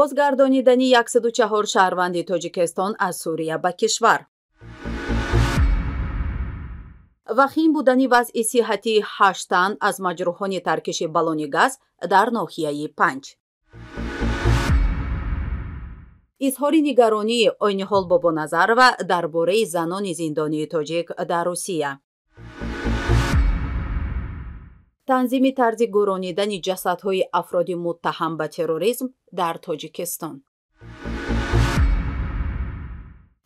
Бозгардонидани 104 шаҳрванди Тоҷикистон аз Сурия ба кишвар. Вахим будани вазъи сиҳатии 8 тан аз маҷрӯҳони таркиши баллони газ дар ноҳияи Панҷ. Изҳори нигаронии Ойниҳол Бобоназарова дар бораи занони зиндонии тоҷик дар Русия. Танзими тарзи гӯронидани ҷасадҳои афроди муттаҳам ба терроризм дар Тоҷикистон.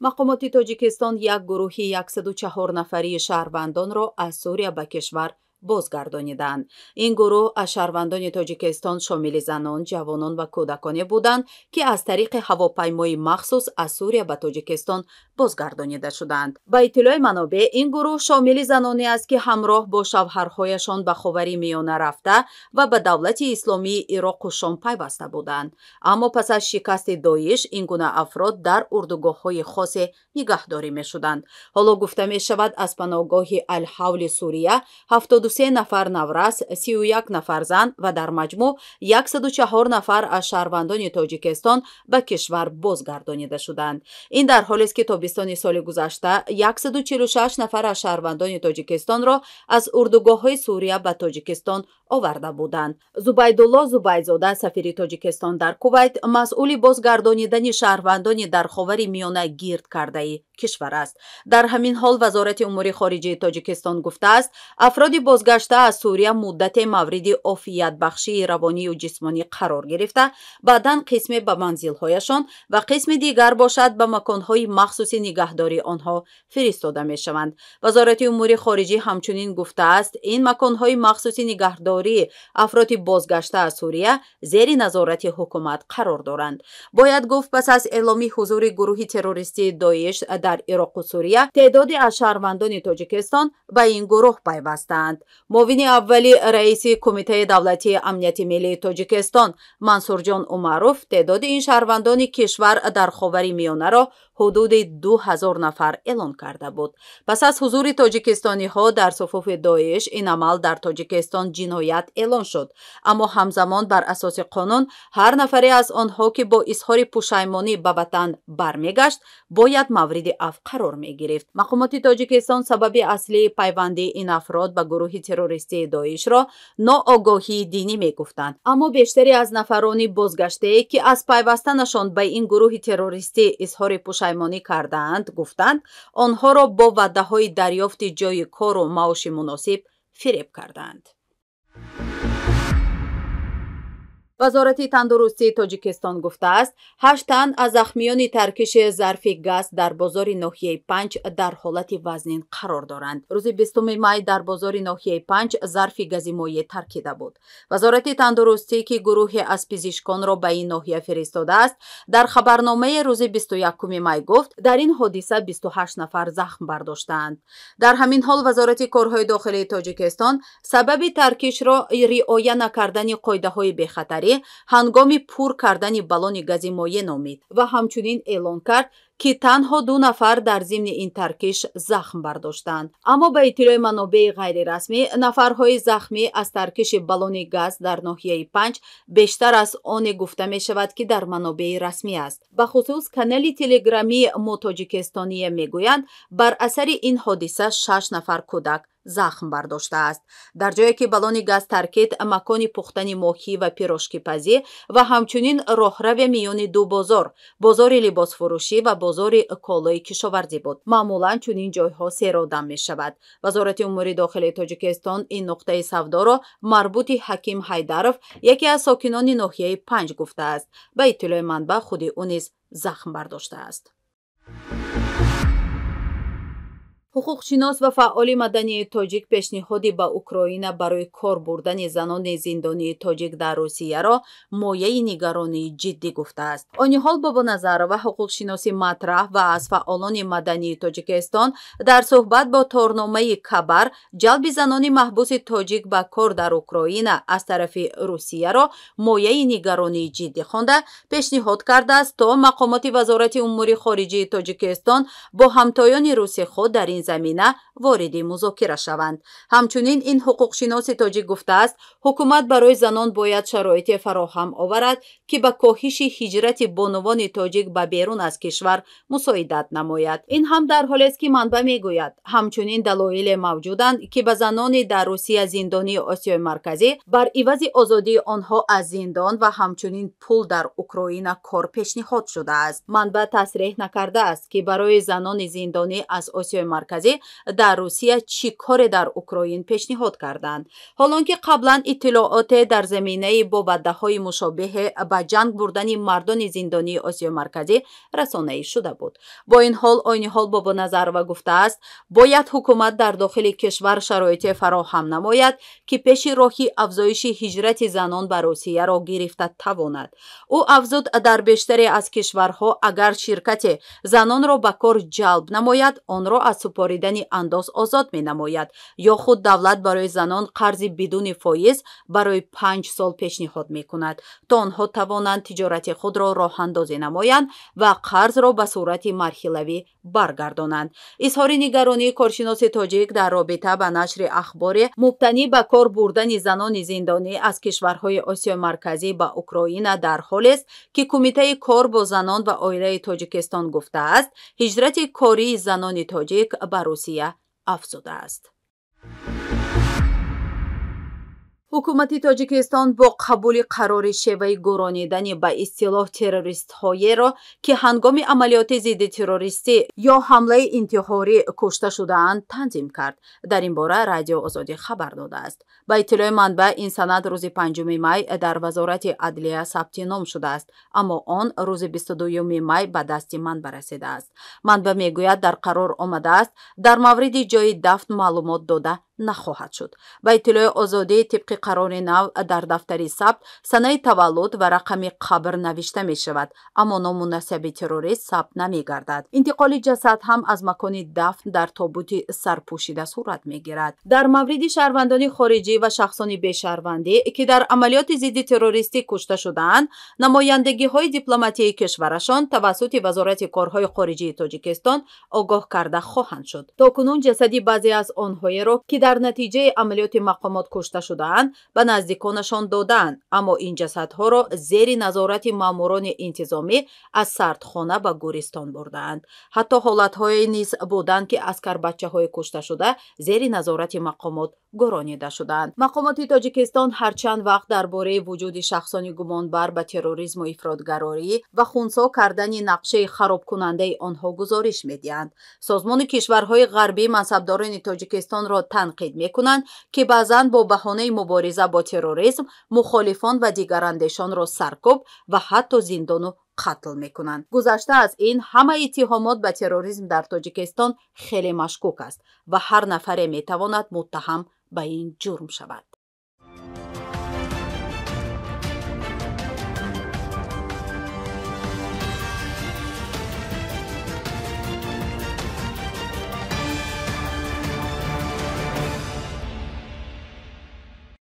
Мақомоти Тоҷикистон як гурӯҳи 104 нафарии шаҳрвандонро аз Сурия ба кишвар бозгардониданд. Ин гурӯҳ аз шаҳрвандони Тоҷикистон шомили занон, ҷавонон ва кӯдаконе буданд, ки аз тариқи ҳавопаймои махсус аз Сурия ба Тоҷикистон бозгардонида шуданд. Ба иттилои манобеъ, ин гурӯҳ шомили заноне аст, ки ҳамроҳ бо шавҳарҳояшон ба Ховари Миёна рафта ва ба давлати исломии Ироқу Шом пайваста буданд. Аммо пас аз шикасти Доиш ин гуна афрод дар урдугоҳҳои хосе нигаҳдорӣ мешуданд. Ҳоло гуфта мешавад, аз паноҳгоҳи Алҳавли Сурия 73 нафар наврас, 31 нафар зан ва дар маҷмӯъ 104 нафар аз шаҳрвандони Тоҷикистон ба кишвар бозгардонида шуданд. Ин дар ҳолест, ки тобистони соли гузашта 146 нафар аз шаҳрвандони Тоҷикистонро аз урдугоҳҳои Сурия ба Тоҷикистон оварда буданд. Зубайдулло Зубайдзода, сафири Тоҷикистон дар Кувайт, масъули бозгардонидани шаҳрвандони дар Ховари Миёна гирд кардаи кишвар аст. Дар ҳамин ҳол Вазорати умури хориҷии Тоҷикистон гуфтааст, афроди бозгашта аз Сурия муддате мавриди офиятбахшии равонию ҷисмонӣ қарор гирифта, баъдан қисме ба манзилҳояшон ва қисми дигар бошад ба маконҳои махсуси нигаҳдории онҳо фиристода мешаванд. Вазорати умури хориҷӣ ҳамчунин гуфтааст, ин маконҳои махсуси нигаҳдории афроди бозгашта аз Сурия зери назорати ҳукумат қарор доранд. Бояд гуфт, пас аз эъломи ҳузури гурӯҳи террористии Доиш дар Ироқу Сурия, теъдоде аз шаҳрвандони Тоҷикистон ба ин гурӯҳ пайвастаанд. Муовини аввали раиси Кумитаи давлатии амнияти миллии Тоҷикистон Мансурҷон Умаров теъдоди ин шаҳрвандони кишвар дар Ховари Миёнаро ҳудуди 2000 нафар эълон карда буд. Пас аз ҳузури тоҷикистониҳо дар суфуфи Доиш ин амал дар Тоҷикистон ҷиноят эълон шуд. Аммо ҳамзамон бар асоси қонун ҳар нафаре аз онҳо, ки бо изҳори пушаймонӣ ба ватан бармегашт, бояд мавриди афв қарор мегирифт. Мақомоти Тоҷикистон сабаби аслии пайвандии ин афрод ба гурӯҳи террористии Доишро ноогоҳии динӣ мегуфтанд. Аммо бештаре аз нафарони бозгаштае, ки аз пайвастанашон ба ин гурӯҳи террористӣ изҳори пушаймонӣ кардаанд, гуфтанд, онҳоро бо ваъдаҳои дарёфти ҷойи кору маоши муносиб фиреб кардаанд. Вазорати тандурустии Тоҷикистон гуфтааст, 8 тан аз захмиёни таркиши зарфи газ дар бозори ноҳияи Панҷ дар ҳолати вазнин қарор доранд. Рӯзи 20 май дар бозори ноҳияи Панҷ зарфи гази моеъ таркида буд. Вазорати тандурустӣ, ки гурӯҳе аз пизишконро ба ин ноҳия фиристодааст, дар хабарномаи рӯзи 21 май гуфт, дар ин ҳодиса 28 нафар захм бардоштаанд. Дар ҳамин ҳол Вазорати корҳои дохилии Тоҷикистон сабаби таркишро риоя накардани қоидаҳои бехатарӣ ҳангоми пур кардани баллони гази моеъ номид ва ҳамчунин эълон кард, ки танҳо 2 нафар дар зимни ин таркиш захм бардоштанд. Аммо ба иттилои манобеи ғайрирасмӣ, нафарҳои захмӣ аз таркиши баллони газ дар ноҳияи Панҷ бештар аз оне гуфта мешавад, ки дар манобеи расмӣ аст. Бахусус канали телеграмии Мо Тоҷикистоние мегӯянд, бар асари ин ҳодиса 6 нафар кӯдак захм бардоштааст. Дар ҷое ки баллони газ таркид, макони пухтани моҳӣ ва пирожкипазӣ ва ҳамчунин роҳраве миёни ду бозор, бозори либосфурӯшӣ ва бозори колои кишоварзӣ буд. Маъмулан чунин ҷойҳо серодам мешавад. Вазорати умури дохилии Тоҷикистон ин нуқтаи савдоро марбути Ҳаким Ҳайдаров, яке аз сокинони ноҳияи Панҷ гуфтааст. Ба иттилои манбаъ, худи ӯ низ захм бардоштааст. Ҳуқуқшинос ва фаъоли мадании тоҷик пешниҳоди ба Украина барои кор бурдани занони зиндонии тоҷик дар Русияро мояи нигаронии ҷиддӣ гуфтааст. Ониҳол Бобоназарова, ҳуқуқшиноси матраҳ ва аз фаъолони мадании Тоҷикистон, дар суҳбат бо торномаи Кабар ҷалби занони маҳбуси тоҷик ба кор дар Украина аз тарафи Русияро мояи нигаронии ҷиддӣ хонда, пешниҳод кардааст, то мақомоти Вазорати умури хориҷии Тоҷикистон бо ҳамтоёни руси худ дар ин Замина вориди музокира шаванд. Ҳамчунин ин ҳуқуқшиноси тоҷик гуфтааст, ҳукумат барои занон бояд шароите фароҳам оварад, ки ба коҳиши ҳиҷрати бонувони тоҷик ба берун аз кишвар мусоидат намояд. Ин ҳам дар ҳолест, ки манбаъ мегӯяд, ҳамчунин далоиле мавҷуданд, ки ба занони дар Русия зиндонии Осиёи Марказӣ бар ивази озодии онҳо аз зиндон ва ҳамчунин пул дар Украина кор пешниҳод шудааст. Манбаъ тасреҳ накардааст, ки барои занони зиндонӣ аз Осиёи Марказӣ дар Русия чӣ коре дар Украин пешниҳод карданд. Ҳолон ки қаблан иттилооте дар заминаи бо ваъдаҳои мушобиҳе ба ҷанг бурдани мардони зиндонии Осиёи Марказӣ расонаӣ шуда буд. Бо ин ҳол Ойниҳол Бобоназарова гуфтааст, бояд ҳукумат дар дохили кишвар шароите фароҳам намояд, ки пеши роҳи афзоиши ҳиҷрати занон ба Русияро гирифта тавонад. Ӯ афзуд, дар бештаре аз кишварҳо агар ширкате занонро ба кор ҷалб намояд, онро аз супоридани андоз озод менамояд ё худ давлат барои занон қарзи бидуни фоиз барои 5 сол пешниҳод мекунад, то онҳо тавонанд тиҷорати худро роҳандозӣ намоянд ва қарзро ба сурати марҳилавӣ баргардонанд. Изҳори нигаронии коршиноси тоҷик дар робита ба нашри ахборе мубтанӣ ба кор бурдани занони зиндонӣ аз кишварҳои Осиёи Марказӣ ба Украина дар ҳолест, ки Кумитаи кор бо занон ва оилаи Тоҷикистон гуфтааст, ҳиҷрати кории занони тоҷик ба Русия афзудааст. Ҳукумати Тоҷикистон бо қабули қарори шеваи гӯронидани ба истилоҳ террористҳоеро, ки ҳангоми амалиёти зидди террористӣ ё ҳамлаи интиҳорӣ кушта шудаанд, танзим кард. Дар ин бора Радио Озодӣ хабар додааст. Ба иттилои манбаъ, ин санад рӯзи 5 май дар Вазорати адлия сабти ном шудааст, аммо он рӯзи 22 май ба дасти манбаъ расидааст. Манбаъ мегӯяд, дар қарор омадааст, дар мавриди ҷои дафн маълумот дода нахоҳад шуд. Ба иттилои Озодӣ, тибқи қарори нав дар дафтари сабт санаи таваллуд ва рақами қабр навишта мешавад, аммо ному насаби террорист сабт намегардад. Интиқоли ҷасад ҳам аз макони дафн дар тобути сарпӯшида сурат мегирад. Дар мавриди шаҳрвандони хориҷӣ ва шахсони бешаҳрвандӣ, ки дар амалиёти зидди террористӣ кушта шудаанд, намояндагиҳои дипломатии кишварашон тавассути Вазорати корҳои хориҷии Тоҷикистон огоҳ карда хоҳанд шуд. То кунун ҷасади баъзе аз онҳоеро, ки дар натиҷаи амалиёти мақомот кушта шудаанд, ба наздиконашон додаанд, аммо ин ҷасадҳоро зери назорати маъмурони интизомӣ аз сардхона ба гӯристон бурдаанд. Ҳатто ҳолатҳое низ буданд, ки аскарбачаҳои кушташуда зери назорати мақомот гӯронида шудаанд. Мақомоти Тоҷикистон ҳарчанд вақт дар бораи вуҷуди шахсони гумонбар ба терроризму ифротгарорӣ ва хунсо кардани нақшаи харобкунандаи онҳо гузориш медиҳанд. Созмони кишварҳои ғарбӣ мансабдорони Тоҷикистонро танқид мекунанд, ки баъзан бо баҳонаи мубориза бо терроризм мухолифон ва дигарандешонро саркӯб ва ҳатто зиндону қатл мекунанд. Гузашта аз ин, ҳама иттиҳомот ба терроризм дар Тоҷикистон хеле машкук аст ва ҳар нафаре метавонад муттаҳам ба ин ҷурм шавад.